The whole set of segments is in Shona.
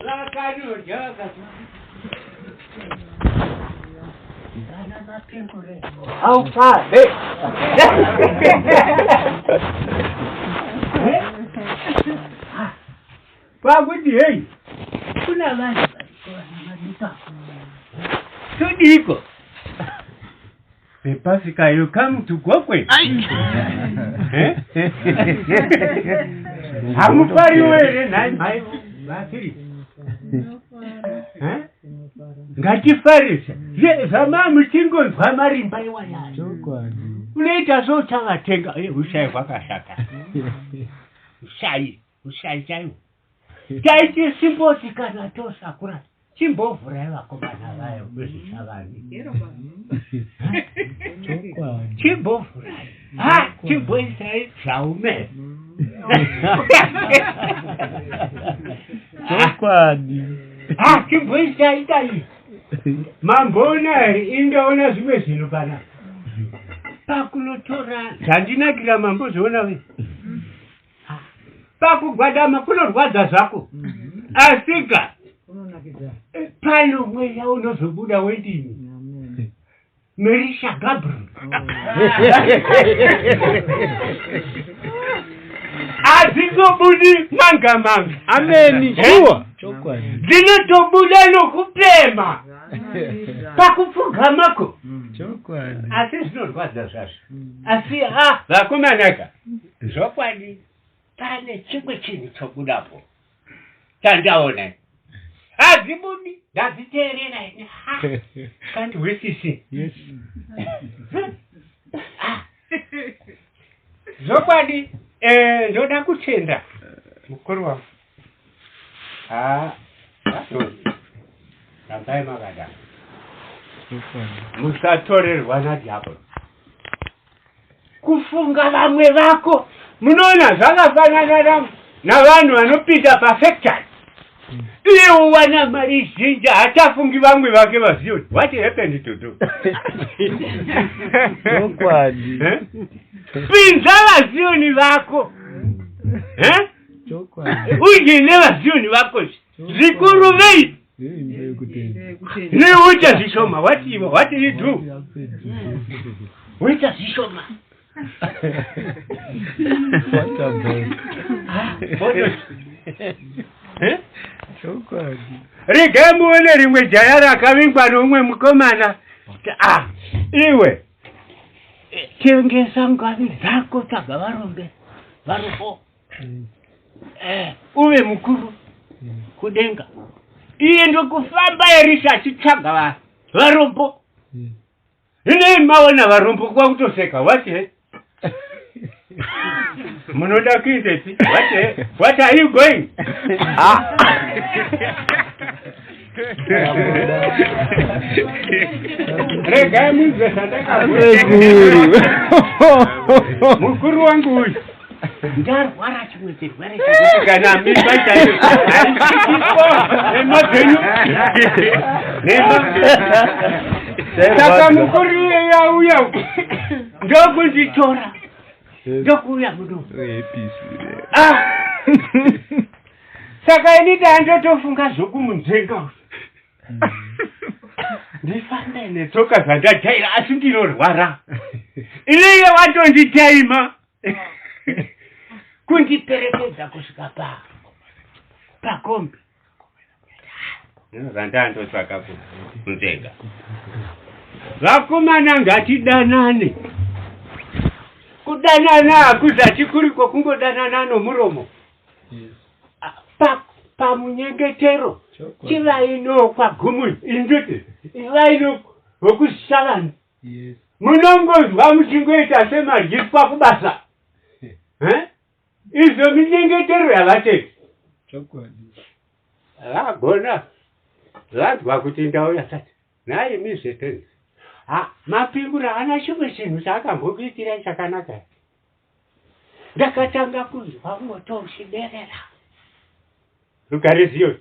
Vakanodya vakati vana mapingure haupave. Kwakuti hei kuna vanhu variko vana maduka todiko Pasika you come to Gokwe. Eh? Hamufariwo here nhai mhai vafiri? Eh? Ngatifarise. Zvama muchingonzwa marimba iwaya. Chokwadi. Unoita souchavatenga. Eh, ushayi hwakashata. Ushayi, ushayi chaiwo. Taiti simboti kana tosakura Chimbovhurai vakomana vayo kwezvichavani. Chimbovhurai. Ha, chimboisai zvaume. Chokwadi. Ha, chimboisai dai. Mamboona here indaona zvimwe zvinhu pana. Pakunotora zvandinakira mambozviona we. Pakugwadama kunorwadza zvako. Asika pano mweya unozobuda wendimi. Merisha Gabriel. Hadzingobudi manga manga. Ameni. Shuwa. Chokwadi. Dzinotobuda nokupema pakupfugamako. Chokwadi. Asi zvinorwadza zvazvo. Asi ah vakomanaka. Zvokwadi pane chimwe chinhu chobudapo chandaona hadzibudi ndadziteerera ini kandihwisisi Yes. zvokwadi eh, ndoda kutenda mukuru wangu ha rambai makadaro Chokwadi. musatorerwa nadhiabhoro Kufunga vamwe vako munoona zvakafanana navanhu vanopinda pafactory iye uwana mari zhinji hachafungi vamwe vake vazive kuti what happened to do Chokwadi. Eh? Pinza vaziyoni vako Eh? Chokwadi. Uye nevaziyoni vako zvikuru vei neuita zvishoma what you, what you do uita zvishoma eh? Regai muone rimwe jaya rakavingwa noumwe mukomana ah, iwe tengesa ngavi dzako tsvaga varombe varombo eh, uve mukuru kudenga iye ndokufamba erisha achitsvaga varombo inei maona varombo kwakutoseka what eh? munoda kuindepi what eh? what are you going ah. Regai munzwe zvandakaguru. Mukuru wangu uyu ndarwara chimwe chirwere chekuti kana mimba chaiyo haisvikiko nhema dzenyu nhema saka mukuru iyeye auya uku ndokunditora ndokuuya muno ah Saka ini ndandotofunga zvokumunzvenga uyu. Ndifambe netsoka dzandajaira asi ndinorwara. Iniye watonditaima kundiperekedza kusvika pa pakombi. Zvandandotsvaka kunzvenga. Vakomana ngatidanane. Kudanana hakuzati kuri kwokungodanana nomuromo. Pamunyengetero chivai nokwagumu indoti ivai nokuzvisavani munongonzwa muchingoita semadyiswa kubasa eh? Izvo minyengetero yavatete vagona vanzwa kuti ndauya sati nhai mizvetenzi ha mapingura haana chimwe chinhu chaakambokuitirai chakanaka Ndakatanga kunzwa moto uchiderera. Rugare Ziyoni.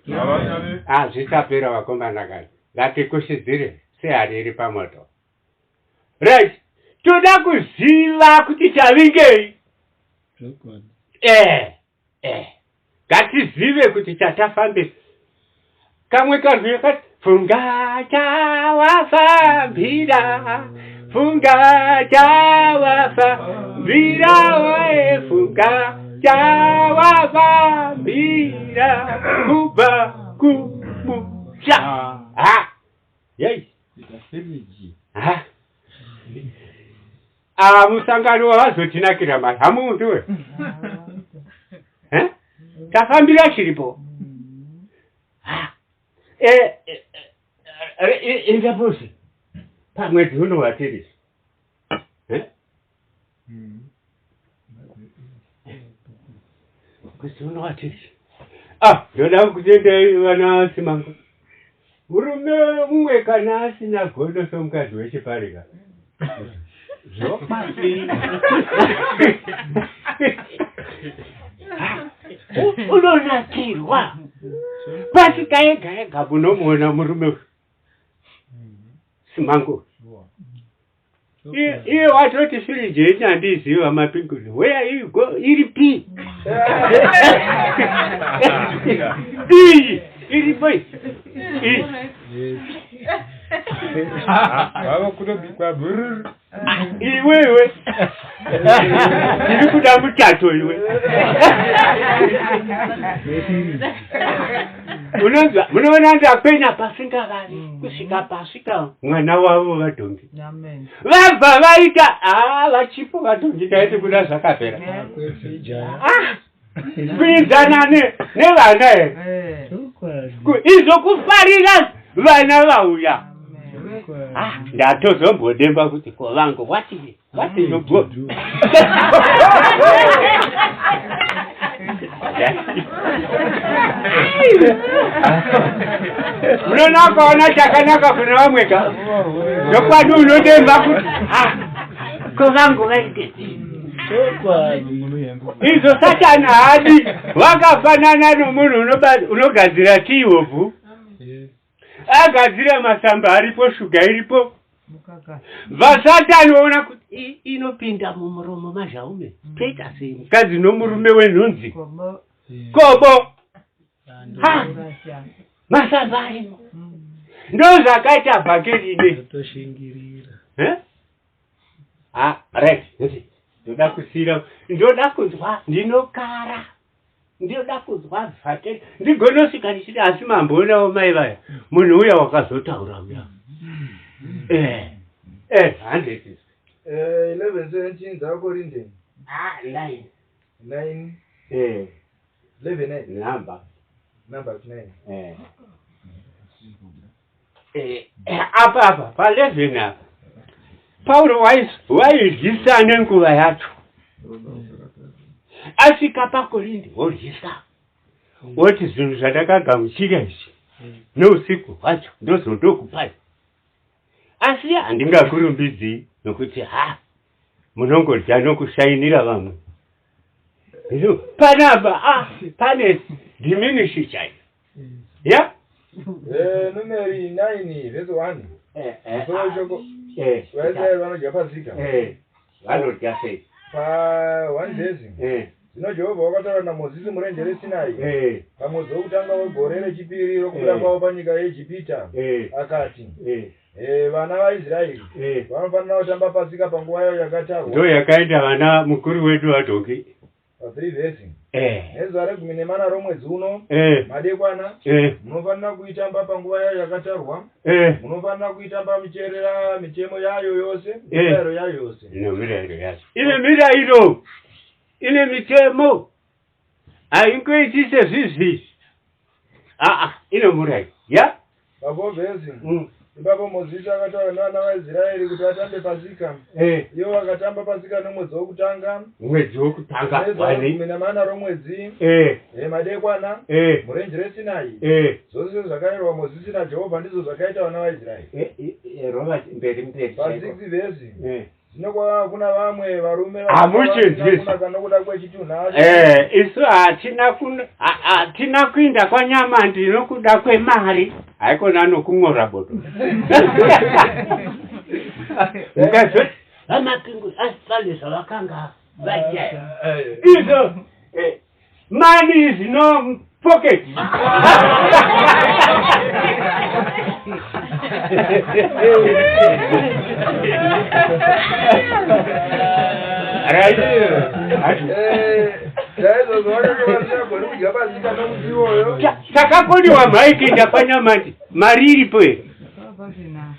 Ah, zvichapera vakomana kani. Ngatikushidzire sehari iri pamoto. Right. Toda kuziva kuti tavingei. Eh, eh. Ngatizive kuti chatafambisa. Kamwe karwiyo kati funga chawafambira, funga chawafambira woye, funga chawafambira kubva kumusha. Ha, yei. Ha. Ah, musangano wavazotinakira mari hamuunziwe. Eh? Tafambira chiripo. Eh, eh, eh, indaposi pamwedzi uno watiri. Eh? Mwedzi uno watiri. Ah, ndoda kutendai vana Simango. Murume mumwe kana asina godo somukadzi wechiparika. Zvokwadi. Unonakirwa. Pasika yega yega munomuona murume uyu. Simango. Iye watoti firiji yenyu handiizivi vamapinguri. Where you go? Iri pi? Iyi iripo iyi. Iyi. Vava kutobikwa bhururu. Iwewe. Ndiri kuda muchato iwe. Unonzwa, munoona ndakwenya pasingavari kusvika pasvika mwana wavo vadhongi. Vabva vaita ah, vachipo vadhongi taiti kuda zvakapera. Ah, kuinzana nevana here? Izvo kufarira vana vauya. Ah, ndatozombodemba kuti ko vangu what is what is your good? Munoona ukaona chakanaka kuna vamwe ka zvokwadi unodemba kuti ah, ko vangu vaite izvo satani haadi vakafanana nomunhu unogadzira tii hobvu agadzira masamba aripo shuga iripo vasatani vaona kuti inopinda mumuromo mazhaume mm. toita sei mukadzi nomurume wenhunzi kobo masamba arimo mm. ndozvakaita bhakeri ine eh? ah, right ndoda kusiyira ndoda kunzwa ndinokara Ndinoda kunzwa vhakeri ndigonosvika ndichiti asi mamboonawo mai vaya munhu uya wakazotaura uya eh eh handiti Eh, 11 17 dzakorinde ah 9 9 eh 11 9 number numbers 9 eh eh apa apa pa 11 apa Pauro waidyisa nenguva yacho asvika paKorinde wodyisa woti zvinhu zvandakagamuchira izvi neusiku hwacho ndozondokupai asi handingakurumbidzii nokuti ha munongodya nokushainira vamwe panapa ah, pane diminishi chaiyo ya eh, numeri 9 vhesi 1 eh, eh, musoro weshoko eh, vaisraeri vanodya pasika eh, vanodya sei pa 1 vhesi eh, zvino jehovha wakataura namozisi murenje resinai eh, pamwedzi wokutanga wegore rechipiri rokubuda Eh. kwavo panyika yeijipita eh, akati eh, Eh, vana vaisraeri eh. vanofanira kutamba pasika panguva yayo yakatarwa ndo yakaenda vana mukuru wedu vadhoki Pa3 vhesi. Eh. Nezuva regumi nemana romwedzi uno, Eh. madekwana, Eh. munofanira kuitamba panguva yayo yakatarwa. Eh. Munofanira kuitamba muchierera mitemo yayo yose, Eh. nemirayiro yayo yose. Nemirayiro yacho. Ine mirayiro. Ine mitemo. Haingoiti sezvizvi. Aa, ine murayiro. Ya? Pa4 vhesi. Ipapo Mozisi akataura nevana vaIsraeri kuti vatambe Pasika. Eh. Ivo vakatamba Pasika nomwedzi wokutanga. Mwedzi wokutanga. Nezuva regumi namana romwedzi. Eh. Eh, madekwana. Eh. Murenje reSinai. Eh. Zvose zvakarayirwa Mozisi naJehovha ndizvo zvakaita vana vaIsraeri. Eh, eh, rova mberi mberi. Pa6 vhesi. Eh. Zvino kwakanga kuna vamwe varume Hamuchinzwisi. kunaka nokuda kwechitunha Eh, isu hatina kun- ha- hatina kuinda kwanyamandi nokuda kwemari haikona nokun'ora bodo mukazoti vamapingu asi pane zvavakanga vaita izvo eh, money is no pocket. Right. Saizvozvo vakanga vasingagoni kudya Pasika nomusi iwoyo. Takakoniwa mhai kuenda kwaNyamandi, mari iripo here?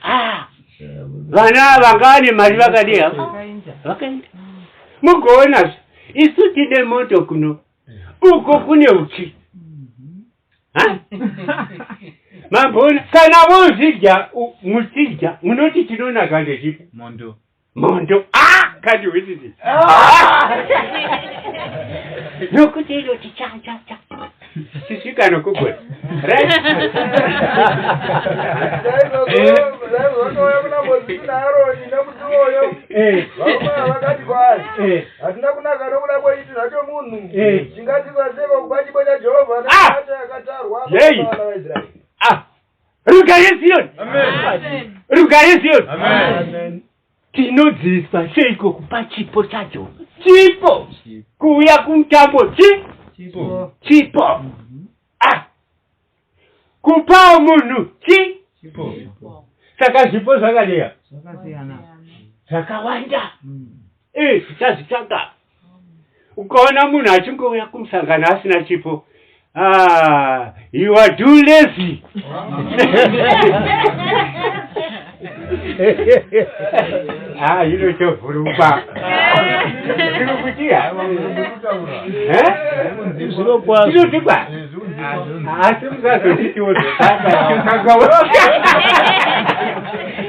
Ah, vana vanga vane mari vakadii havo? Vakaenda. Mugoona isu tine moto kuno, uko kune uchi. Ha? Mamboona kana vozvidya muchidya munoti chinonaka ndechipi? Mondo. Mondo. Ah, kati wititi. Nokuti inoti cha cha cha. Tisvika nokugona. Right? Saizvozvo vakauya kuna Mozisi naAroni nomusi iwoyo. Varume ava vakati kwaari, Hatina kunaka nokuda kwechitunha chomunhu. Chingadzidzwa seiko kupa chipo chaJehovha nemibate yakatarwa Yei. pavana vaIsraeri? Ah. Rugare Ziyoni. Rugare Ziyoni. Tinodzidziswa seiko kupa chipo chaJehovha? Chipo. Kuuya kumutambo chi? Chipo. Chipo. Ah. Kupawo munhu chi? Chipo. Saka zvipo zvakadea? Zvakasiyana. Zvakawanda. Tichazvitsvaga. Ukaona munhu achingouya kumusangano asina chipo, you are too lazy. Ah, inochovhurukwa. Tiri kuti ha? Eh? Zvirokwazvo. Zvinozikwa? Asi musazonditiwo zvakaka.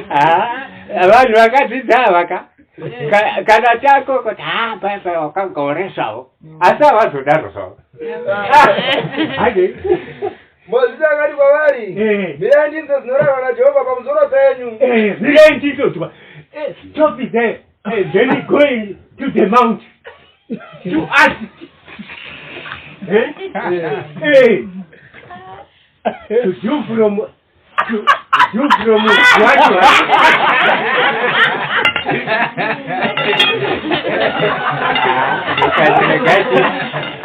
Ah, vanhu vakadzidza avaka. Kana chako kuti ha pai pai wakangaoreswawo, asi havazodaro zvavo. Hadi. Mozisi akati kwavari, Mirai ndinzwe zvinorehwa naJehovha pamusoro penyu. Mirai ndinzwe. Stop it there. Then going to the mount to ask. To do from to do from what?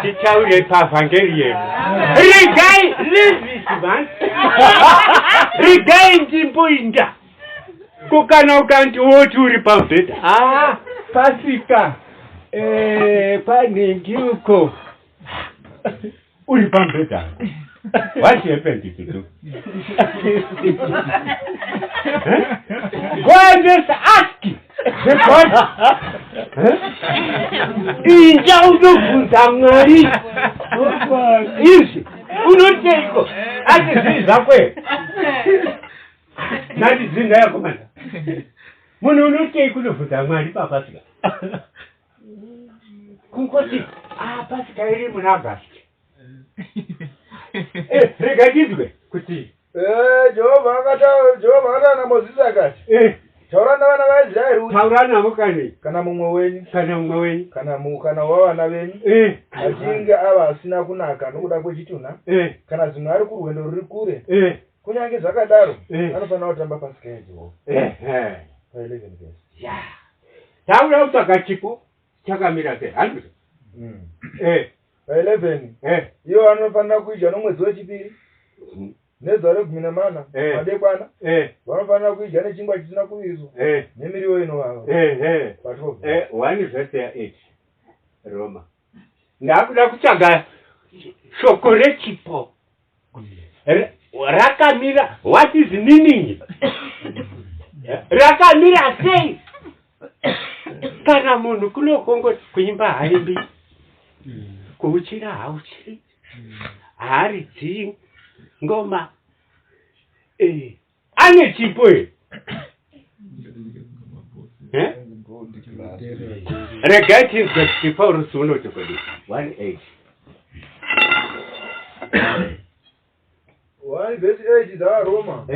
Titaure pavhangeri yedu. Regai, leave it man. Regai ndimboinda. Ko kana ukanti woti uri pamubhedha. Ah, Pasika. Panhingi uko. Uri pamubhedha. What happened to you? Go and just ask the God. Inja unobvunza Mwari. Izvi unoteiko? Asi zvii zvako here? Nati zvinhu yakomana. Munhu unotei kunobvunza Mwari paPasika? Kungoti Pasika iri muna August. Rega ndinzwe kuti Jehovha akataura naMozisi akati, Taura navana vaIsraeri uti, Taura navo kani. Kana mumwe wenyu, Kana mumwe wenyu. Kana wavana venyu, achinge ava asina kunaka nokuda kwechitunha, kana zvimwe ari kurwendo ruri kure, kunyange zvakadaro, anofanira kutamba Pasika yaJehovha. Pa 11 verse. Ya. Taura kutsvaga chipo chakamira sei? Handizvo? Pa 11. Ivo vanofanira kuidya nomwedzi wechipiri, nezuva regumi nemana, madekwana, vanofanira kuidya nechingwa chisina kuviriswa, nemiriwo inovava. Pa 12. 1 verse ya 8. Roma. Ndakuda kutsvaga shoko rechipo. Rakamira, what is meaning? Rakamira sei? Kana munhu kunokongo kuimba haimbi, kuuchira hauchiri, haaridzi ngoma. Ane chipo here? Regai tinzwe kuti Paurusi unoti kudii. 1:8. 1 verse 8 dzaVaRoma.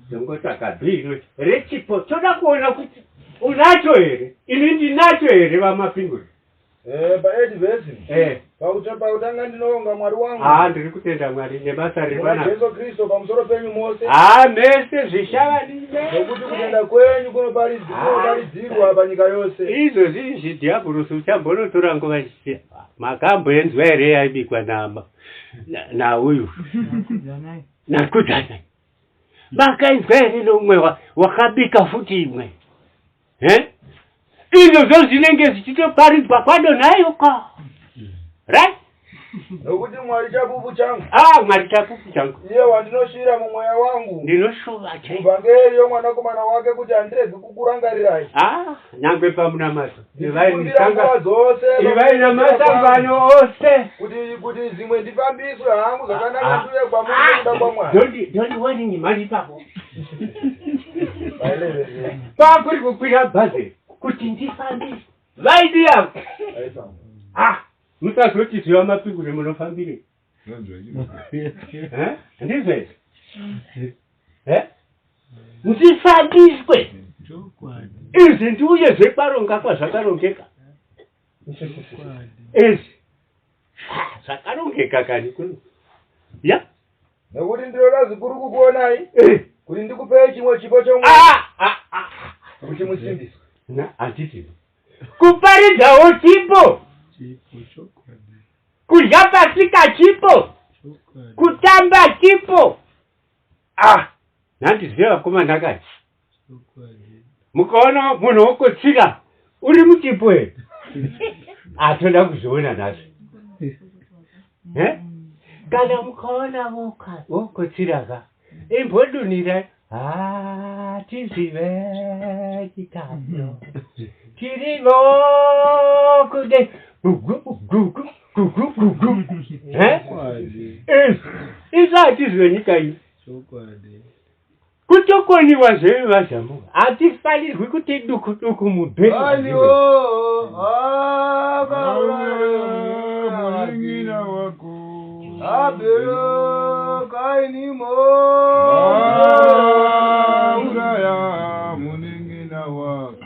Ndongotsvaka B inoti rechipo. Toda kuona kuti unacho here? Ini ndinacho here vaMapingure? Pa 8 verse. Pakutanga ndinoonga Mwari wangu. Ndiri kutenda Mwari nebasa riri Muna panapa. Jesu Kristu pamusoro penyu mose. Mese zvishavani. Nokuti kutenda kwenyu kunoparidzirwa panyika yose. Izvozvi izvi dhiabhurosi uchambonotora nguva ichiti makamboenzwa here yaibikwa nauyu. Nakudzana. Makainzwa here noumwe wakabika futi imwe? Eh? Izvozvo zvinenge zvichitoparidzwa kwadonaiuko. Right? Nokuti Mwari chapupu changu. Ah, Mwari chapupu changu. Iye wandinoshuvira mumweya wangu. Ndinoshuva chaivo. Muvhangeri yomwanakomana wake kuti handiregi kukurangarirai. Ah, nyangwe pamunamato. Ivai nguva dzose. Ivai namasangano ose. Kuti kuti zimwe ndifambiswe hangu zvakanaka ah, ndiuye kwamuri ah, nekuda kwaMwari. Don't don't worry mari ipapo. Pakuri kukwira bhazi kuti ndifambiswe. Vaidi avo. Ah, musazoti ziva mapingure munofambire. Eh? Ndizvo izvi. Eh? Ndifambiswe. Izvi ndiuye zvekwaronga kwazvakarongeka. Izvi. Zvakarongeka kani kuno. Ya. Nekuti ndinoda zvikuru kukuonai eh. kuti ndikupei chimwe chipo chomwe ah, ah, ah. kuti musimbiswe. Na handiti. Kuparidzawo chipo. Kudya pasika chipo. Kutamba chipo. Ah, nhandiziva vakomana kani. Mukaona munhu wokotsira uri muchipo here? Atoda kuzviona nhasi. Eh? Kana mukaona wokotsira ka imbodunira hatizive chitadzo tirivo kude gugu gugu gugu gugu. Eh? Izvi hatizive nyika iyi. Kutokoniwa zvevi vaZamuka hatifanirwi kuti duku duku mubhedha.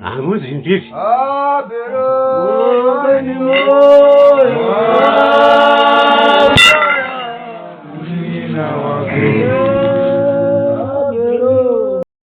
Hamuzi ndizvo.